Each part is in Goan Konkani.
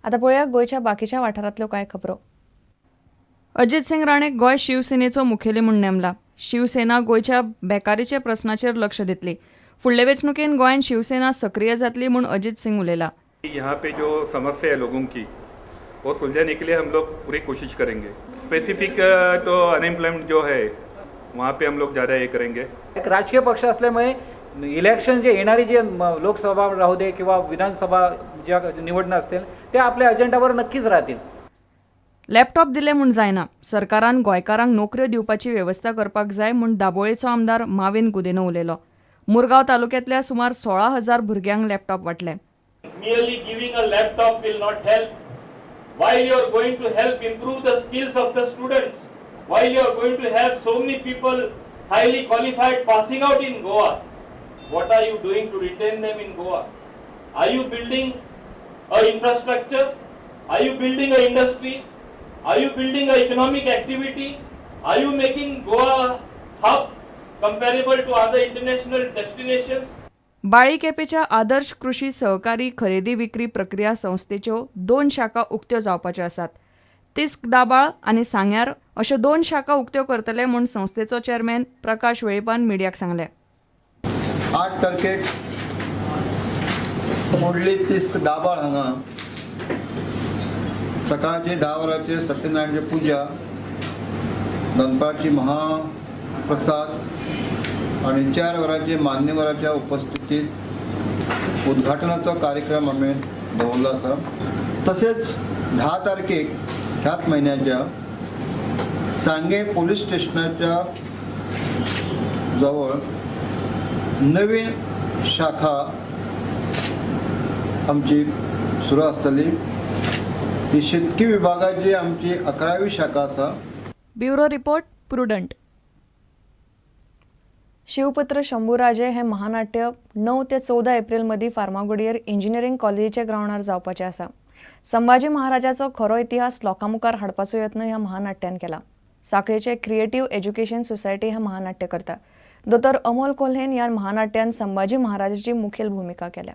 आतां पळोवया गोंयच्या बाकीच्या वाठारांतल्यो कांय खबरो. अजित सिंग राणे गोंय शिवसेनेचो मुखेली म्हूण नेमला. शिवसेना गोंयच्या बेकारीच्या प्रस्नाचेर लक्ष दितली. फुडले वेंचणुकेन गोंयांत शिवसेना सक्रिय जातली म्हूण अजित सिंग उलयला. यहाँ पे जो समस्या है लोगों की वो सुलझाने के लिए हम लोग पूरी कोशिश करेंगे. स्पेसिफिक तो अनएम्प्लॉयमेंट जो है वहाँ पे हम लोग ज़्यादा ये करेंगे. एक राजकीय पक्ष असल्यामुळे इलेक्शन जे येणारी जे लोकसभा राहू दे किंवा विधानसभा ज्या निवडणं असतील त्या आपल्या अजेंडावर नक्कीच राहतील. लॅपटॉप दिले म्हूण जायना, सरकारान गोंयकारांक नोकऱ्यो दिवपाची वेवस्था करपाक जाय म्हूण दाबोळेचो आमदार माविन गुदिन्हो उलयलो. मुरगांव तालुक्यांतल्या सुमार 16,000 भुरग्यांक laptop वांटले. Merely giving a laptop will not help. While you are going to help improve the skills of the students, while you are going to have so many people highly qualified passing out in Goa, what are you doing to retain them in Goa? Are you building a infrastructure? Are you building a industry? Are you building a economic activity? Are you making Goa hub comparable to other international destinations? बाळी केपेच्या आदर्श कृषी सहकारी खरेदी विक्री प्रक्रिया संस्थेच्यो 2 शाखा उक्त्यो जावपाच्यो आसात. तिस्क दाबाळ आनी सांग्यार अश्यो 2 शाखा उक्त्यो करतले म्हूण संस्थेचो चेअरमॅन प्रकाश वेळीपान मिडियाक सांगलें. 8 तारखेक मोडली तिस्क दाबाळ हांगा सकाळचे 10 वरांचेर सत्यनारायणची पुजा, दनपारची महाप्रसाद आणि 4 वरांचेर मान्यवराच्या उपस्थितीत उद्घाटनाचो कार्यक्रम आमी दवरलो आसा. तशेंच 10 तारखेक ह्याच म्हयन्याच्या सांगें पोलीस स्टेशनाच्या जवळ नवीन शाखा आमची सुरू आसतली. ही शेतकी विभागाची आमची 11वी शाखा आसा. Bureau report, Prudent. Shivputra Shambhuraje हे महानाट्य 9 ते 14 एप्रिल मदीं फार्मागुडयेर इंजिनियरींग कॉलेजीच्या ग्रावंडार जावपाचें आसा. संभाजी महाराजाचो खरो इतिहास लोकां मुखार हाडपाचो यत्न ह्या महानाट्यान केला. साखळेचे क्रिएटीव एज्युकेशन सोसायटी हें महानाट्य करता. दोतोर अमोल कोल्हेन ह्या महानाट्यान संभाजी महाराजाची मुखेल भुमिका केल्या.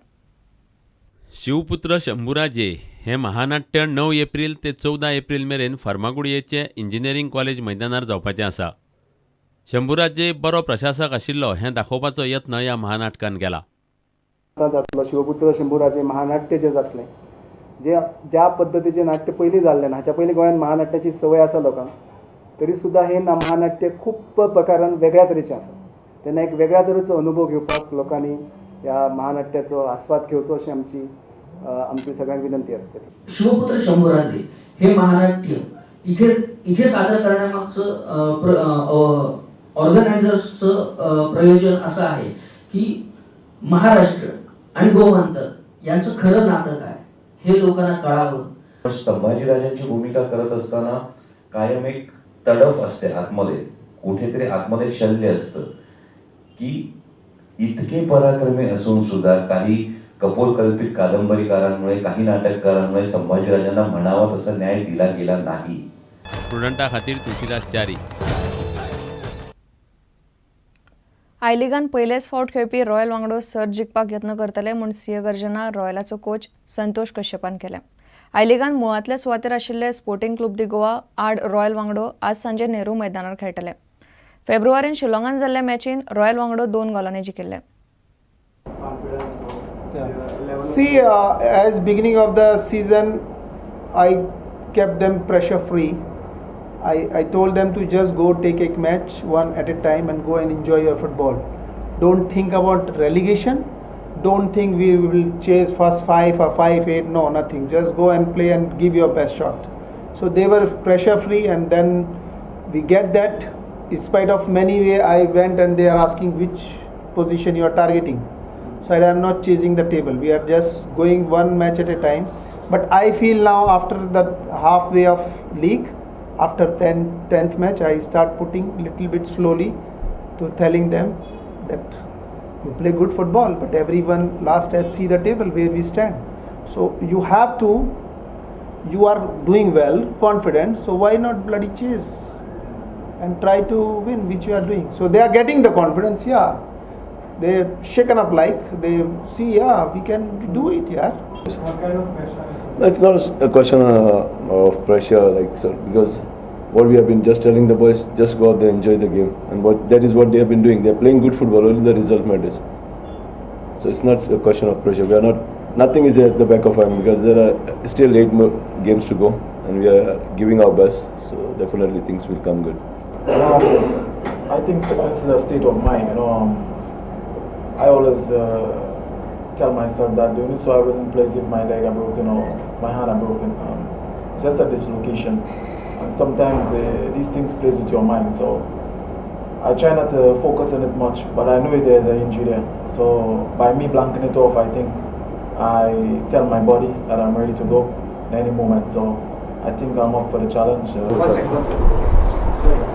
शिवपुत्र शंभूराजे हें महानाट्य 9 एप्रिल ते 14 एप्रिल मेरेन फार्मागुडयेचे इंजिनियरींग कॉलेज मैदानार जावपाचें आसा. शंभूराजे बरो प्रशासक आशिल्लो हें दाखोवपाचो यत्न ह्या महानाटकान केला. आतां जातलो शिवपुत्र शंभूराजे महानाट्य जें जातलें, जे ज्या पद्दतीचें नाट्य पयलीं जाल्लें ना, हाच्या पयलीं गोंयांत महानाट्याची संवय आसा लोकांक, तरी सुद्दां हें महानाट्य खूब प्रकारान वेगळ्या तरेचें आसा. तेन्ना एक वेगळ्या तरेचो अनुभव घेवपाक लोकांनी ह्या महानाट्याचो आस्वाद घेवचो अशी आमची आमची सगळ्यांक विनंती आसतली. शिवपुत्र शंभूराजे हे महानाट्य इथे इथे सादर करण्यामागचं ऑर्गनायझर्सचं प्रयोजन असं आहे की महाराष्ट्र आणि गोमंतक यांचं खरं नातं काय हे लोकांना कळावं. संभाजीराजांची भूमिका करत असताना कायम एक तडफ असते आतमध्ये, कुठेतरी आतमध्ये शल्य असतं की इतके पराक्रमी असून सुद्धा काही कपोलकल्पित कादंबरीकारांमुळे, काही नाटककारांमुळे संभाजीराजांना म्हणावा तसा न्याय दिला गेला नाही. स्टुडंटा खातीर तुळशीदास च्यारी. I लिगान पयलेच फावट खेळपी रॉयल वांगडो सर्त जिखपाक यत्न करतले म्हूण सिंह गर्जना रॉयलाचो कोच संतोष कश्यपान केलें. I लिगान मुळांतल्या सुवातेर आशिल्ले स्पोर्टिंग क्लब दी गोवा आड रॉयल वांगडो आज सांजे नेहरू मैदानार खेळटले. फेब्रुवारीन शिलाँगान जाल्ल्या मॅचीन royal वांगडो 2 गोलांनी जिखिल्ले. See, as beginning of the season, I kept them pressure free. I told them to just go take a match one at a time and go and enjoy your football. Don't think about relegation. Don't think we will chase first 5 or 5, 8. No, nothing. Just go and play and give your best shot. So they were pressure free, and then we get that. In spite of many way, I went and they are asking which position you are targeting. So I am not chasing the table. We are just going one match at a time. But I feel now after the halfway of league, after 10th match, I start putting little bit slowly to telling them that you play good football, but everyone last at see the table where we stand. So you have to, you are doing well, confident, so why not bloody chase and try to win, which you are doing. So they are getting the confidence, yeah. They shaken up like, they see, yeah, we can do it, yeah. What kind of pressure? It's not a question of pressure, like, sir, because what we have been just telling the boys, just go out there, enjoy the game, and what that is what they have been doing. They are playing good football. Only the result matters. So it's not a question of pressure. We are not. Nothing is at the back of our mind because there are still 8 more games to go, and we are giving our best. So definitely things will come good. I think fitness is a state of mind. You know, I always tell myself that the only so I wouldn't play is if my leg are broken or my hand are broken. Just a dislocation, and sometimes these things plays with your mind. So I try not to focus on it much, but I know there's an injury there. So by me blanking it off, I think I tell my body that I'm ready to go at any moment. So I think I'm up for the challenge. One second. Sorry.